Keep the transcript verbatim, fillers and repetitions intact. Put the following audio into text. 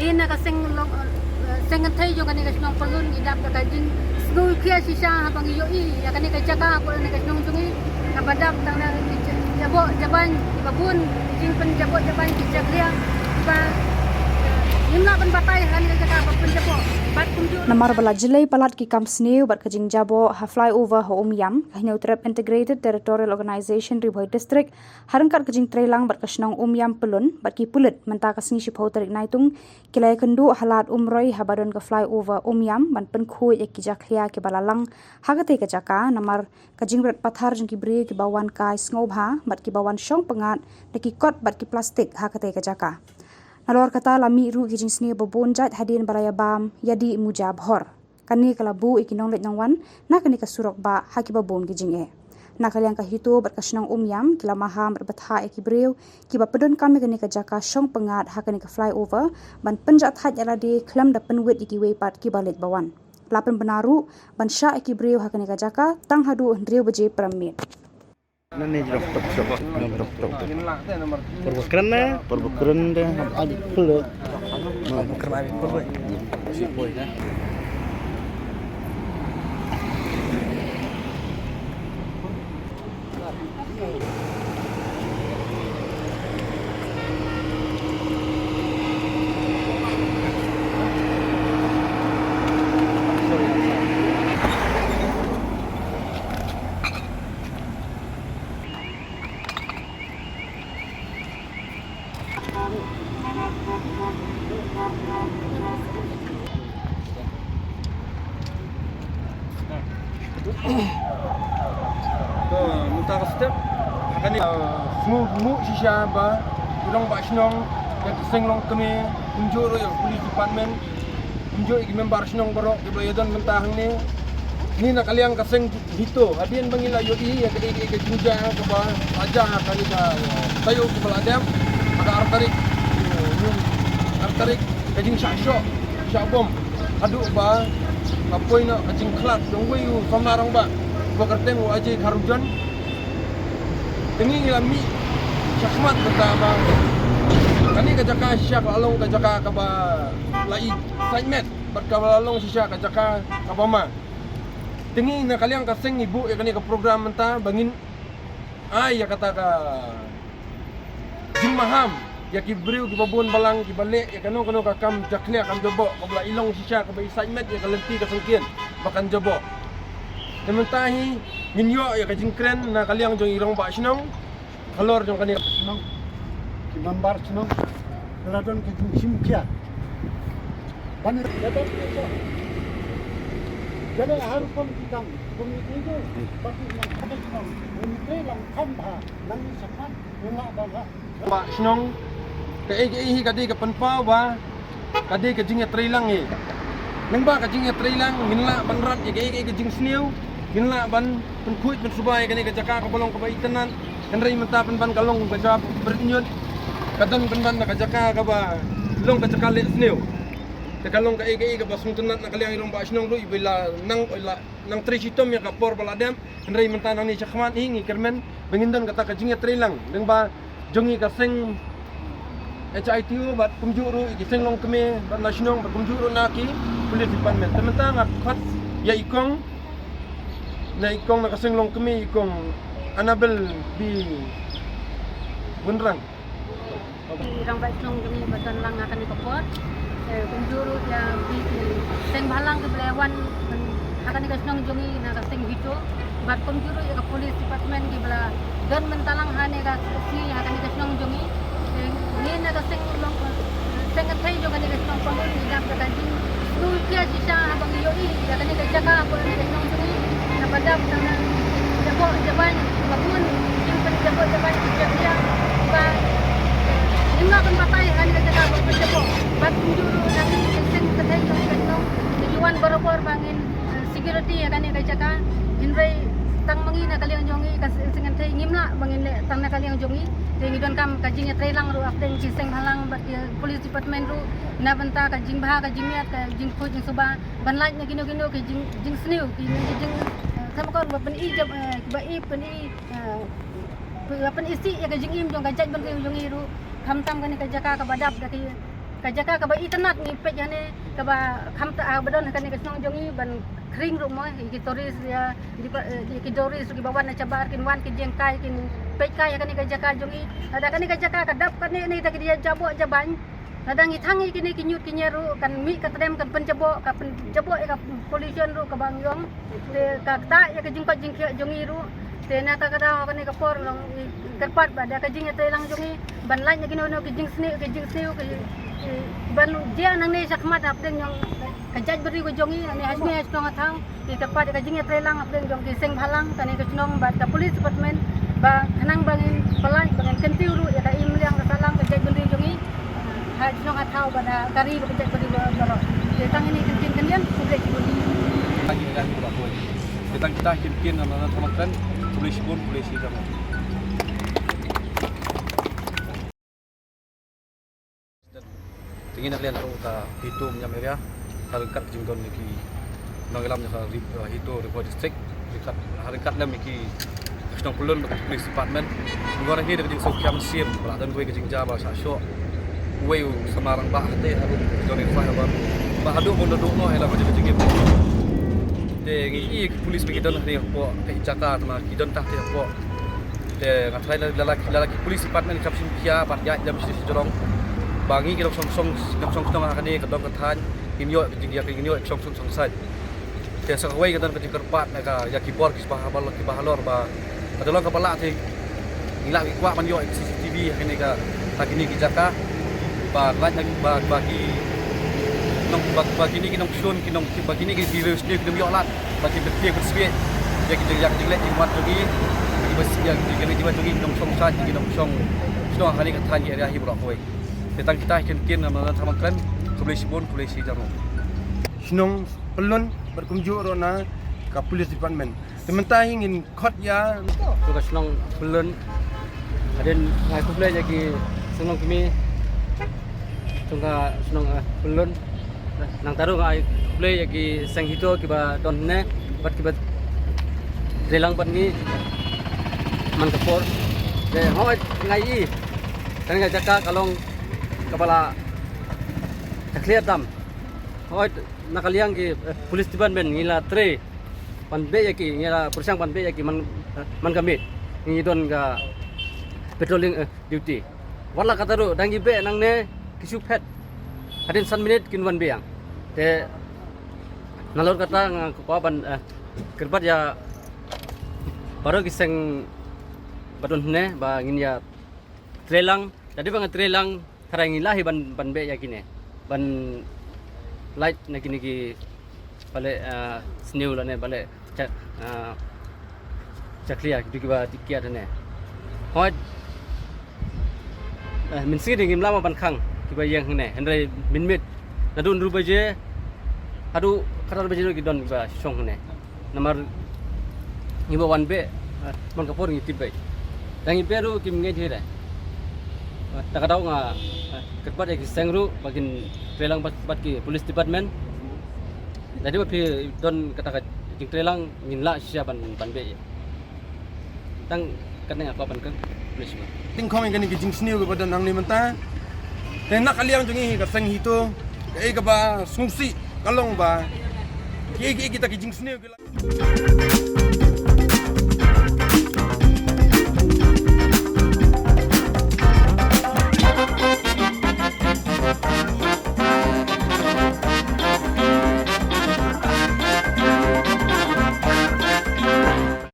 Na ka seng long, eh, seng kynthei jong kane ka shnong Pyllun ngi dap da ka jingsngewkhia shisha haba ngi ïohi ïa kane ka jaka hapoh kane ka shnong jong ngi kaba dap tang na ki jaboh jaban kiba bun, ki jingpynjaboh jaban ki jakhlia kiba, eh, ngim lah ban batai ha kane ka jaka ba pynjaboh. Bad kumjuh namar ba la jlei palat ki kam sniew bad ka jingjaboh ha flyover ha Umiam, ka Hynñiewtrep Integrated Territorial Organization Ri Bhoi District, ha ryngkat ka jingtreilang bad ka shnong Umiam Pyllun bad ki pulit, mynta ka sngi shiphew tarik Naitung ki la ïakynduh ha Lad Umroi haba don ka flyover Umiam ban pynkhuid ïa ki jakhlia kiba la lang ha katei ka jaka namar ka jingret pathar jong ki briew kiba wan kai sngewbha bad kiba wan shong pyngngad da ki kot bad ki plastik ha katei ka jaka. Nalor kata la mih ruh ki jingsniew ba bun jait hadien ba la ïabam ïadih muja bhor. Kane ka la buh ïa ki nongleit nongwan na kane ka surok bah ha kiba bun ki jingeh. Na ka liang ka HITO bad ka shnong Umiam ki la maham bad bthah ïa ki briew kiba pyndonkam ïa kane ka jaka shong pyngngad ha kane ka flyover ban pynjahthait ïa lade khlem da pynwit ïa kiwei pat kiba leit ba wan. La pynbna ruh ban shah ïa ki briew ha kane ka jaka tang haduh hynriew baje prem miet. To, mynta ka step kane, uh, sngewbha shisha ba ki rangbah shnong, ïa ki seng longkmie, kumjuh ruh ïa ka police department, kumjuh ïa ki member shnong baroh kiba ïadon mynta hangne. Ngi na ka liang ka seng HITO, hadien ba ngi la ïohi ïa ka, ïa ka, ïa ka jingjia kaba la jia ha kane ka taïew kaba la dep, ha ka ar tarik, ar tarik, ka jingshah shoh, shah bom haduh ba ka poi noh ka jingkhlad jong uwei u samla rangbah ba kyrteng u Ajay Kharunjhon. Te ngi la mih shakhmat kata ba kane ka jaka shisha ka la long ka jaka kaba la i site met bad kaba la long shisha ka jaka kaba ma. Te ngi na ka liang ka seng ngi buh ïa kane ka program mynta ba ngin ai ïa kata ka jingmaham ïa ki briew kiba bun balang kiba leh ïa kano kano ka kam jakhlia kam jaboh kaba la i long shisha kaba i site met ïa ka lynti ka syngkien ba kan jaboh. Te mynta hi ngin ïoh ïa ka jingkren na ka liang jong i rangbah shnong halor jong kane ka shnong. Ki member shnong ka la don ka jingshim khia ban ïa don ïa don ha rukom ki kam. Kum ïa ki ju ba ki nang kham shnong, kum ïa ki lang kham bha, nang ïa shakhmat ngin lah ban ha. Ba shnong, kaei kaei hi ka dei ka pynpaw ba ka dei ka jingïatreilang hi. Nangba ka jingïatreilang ngin lah ban rat ïa kaei kaei ka jingsniew, ngin lah ban pynkhuid pynsuba ïa kane ka jaka kaba long kaba itynnad. Hynrei mynta pynban ka long ka jaka bret ñiut, ka don pynban na ka jaka kaba long ka jaka leh sniew. Te ka long kaei kaei kaba sngewtynnad na ka liang i rangbah shnong ruh iba la nang, la nang trei shitom ïa ka por ba la dep. Hynrei mynta nangne shakhmat hi ngi kyrmen ba ngin don kata ka jingïatreilang lyngba jong i ka seng HITO bad kumjuh ruh i ki seng longkmie bad na shnong bad kumjuh ruh na ki police department. Te mynta nga khot ïa i kong, na i kong na ka seng longkmie, i kong Annabel B Wynrang. I rangbah shnong jong ngi ba don lang ha kane ka por. Eh, kumjuh ruh ïa ki seng bhalang kiba la wan ha kane ka shnong jong ngi na ka seng HITO. Bad kumjuh ruh ïa ka police department kiba la don mynta lang ha kane ka sngi ha kane ka shnong jong ngi. Eh, ngi na ka seng long, eh, seng kynthei jong kane ka shnong Pyllun ngi dap da ka jing Sngewkhia shisha haba ngi ïohi ïa kane ka jaka hapoh kane ka shnong jong ngi. Naba dap tang na jaboh jaban, ba bun ki jingpynjaboh jaban ki jakhlia ba ngim lah ban batai ha kane ka jaka ba pynjaboh. Bad kumjuh ruh na ngi ki seng kynthei jong kane ka shnong ngi wan barabor ba ngin, eh, security ïa kane ka jaka. Hynrei tang ma ngi na ka liang jong ngi ka seng kynthei ngim lah ba ngin leh tang na ka liang jong ngi. Te ngi donkam ka jingïatreilang ruh hapdeng ki seng bhalang bad ki police department ruh na bynta ka jingbha ka jingmiat ka jingkhuid jingsuba ban lait na kino kino ki jing, jingsniew ki, ki jing, eh, khamkor ba pyni jab, eh, ba i pyni, eh, ba pyni sih ïa ka jingim jong ka jaitbynriew jong i ruh khamtam kane ka jaka kaba dap da ki Ka jaka kaba itynnad ngi peit hangne, kaba kham ta, ah, ba don ha kane ka shnong jong ngi ban khring ruh mo, ïa ki tourist, ïa ki ba, eh, ïa ki tourist ruh kiba wan na shabar kin wan ki jingkai kin peit kai ha kane ka jaka jong ngi. Lada kane ka jaka ka dap kane ne da ki jaboh jabain. Lada ngi thang ïa kine ki ñiut ki ñier ruh kan mih ka trem kan pynjaboh, ka pynjaboh ïa ka pollution ruh kaba ngi ong. Te ka ktah ïa ka jingkoit jingkhiah jong ngi ruh. Te na kata ka daw ha kane ka por long ngi kyrpad ba da ka jingïatreilang jong ngi ban lait na kino kino ki jingsniew, ki jingsniew, ki, ki ban jia nangne shakhmat hapdeng jong ka jaitbynriew ka jong ngi, nangne ha shnong ha thaw. Ngi kyrpad ïa ka jingïatreilang hapdeng jong ki seng bhalang kane ka shnong bad ka police department ba khnang ba ngin pynlait ba ngin kyntiew ruh ïa ka imliang ka sahlang ka jaitbynriew jong ngi. Ha shnong ha thaw bad ha ka ri bad ka jaitbynriew baroh. Te tang ine ki kyntien khyndiat, khublei shibun. Te tang kita ki kyntien na, na, na, na, khublei shibun, khublei shibun. Te ngi na ka liang ka HITO Mynjam area, ha ryngkat ka jingdon ïa ki nongïalam jong ka ri-, uh, HITO Ri Bhoi District, ryngkat, ha ryngkat lem ïa ki shnong Pyllun bad ka police department. Ngi wan hangne da ka jingsngewkhia mynsiem ba la don kawei ka jingjia ba shah shoh uwei u samla rangbah te haduh jong ngi, ba, ba haduh bun da duh noh ïa la ka jingim. Te ngi i ki police ba ki don hangne hapoh ka jaka, tangba ki don tang te hapoh. Te nga tharai la, la, la, la ki police department ki hap shim khia bad ïaid lem shi shi jrong ba ngi ki nongshong shnong, nongshong shnong ha kane ka dong ka thaiñ, ngin ïoh ka jingïa, ngin ïoh ka shong sung shong saiñ. Te sa kawei ka don ka jingkyrpad na ka ïa ki bor kiba halor, kiba halor ba ka dei long kaba lah te ngi lah ngi kwah ban ïoh C C T V ha kine ka, ha kine ki jaka ba lait na ba, ba ki nong, ba, ba kine ki nongshun, ki nong, ba kine ki, ki riewsniew kim ïoh lad ba ki pyntieng pynswiej ïa ki jingïa, ki jingleh jingman jong ngi, ki ba ïa ki jingïa jingman jong ngi ki nongshong saiñ, ki nongshong shnong ha kane ka thaiñ area hi baroh kawei. Te tang kita ki kyntien na, na, na, tang ban kren. Khublei shibun, khublei shi hajar nguh. Shnong Pyllun bad kumjuh ruh na ka police department. Te mynta hi ngin khot ïa. To ka shnong Pyllun. Hadien nga ai khublei ïa ki shnong kmie. To ka shnong, eh, Pyllun. Nangta ruh nga ai khublei ïa ki seng HITO kiba don hangne bad kiba treilang bad ngi man ka por. Te hooid nga i kane ka jaka ka long kaba la ka khlieh tam. Hooid na ka liang ki, eh, police department ngi la trei ban beh ïa ki, ngi la pyrshang ban beh ïa ki man, eh, man ka miet ngi don ka patrolling, eh, duty. Wat la katta ruh da ngi beh nangne ki shu phet hadien san minit kin wan biang. Te nalor kata nga kwah ban, eh, kyrpad ïa baroh ki seng ba don hangne ba ngin ïa treilang. Lada ba nga treilang tharai ngi lah hi ban, ban beh ïa kine ban lait na kine ki bale, ah, sniew lane bale cha, ah, chakhlia kitu kiba tikiat ne. Hooid, eh, mynsiem ngim lah ban khang kiba ïeng hangne hynrei mynmiet naduh hynriew baje haduh khatar baje ki don kiba shong hangne. Namar ngi ba wan beh, eh, man ka por ngi tip beh. Da ngi beh ruh kim ngeit hi re. Eh, da ka daw nga, eh, kyrpad ïa ki seng ruh ba kin treilang bad, bad ki police department. Lada ba phi don kata ka jingtreilang ngin lah shisha ban, ban beh. Tang kane nga kwah ban kren. Police ba. Tyngkhong ïa kane ka jingsniew kaba don hangne mynta. Te na ka liang jong ngi ka seng HITO kaei kaba sngewsih ka long ba kiei kiei kita ki jingsniew ki la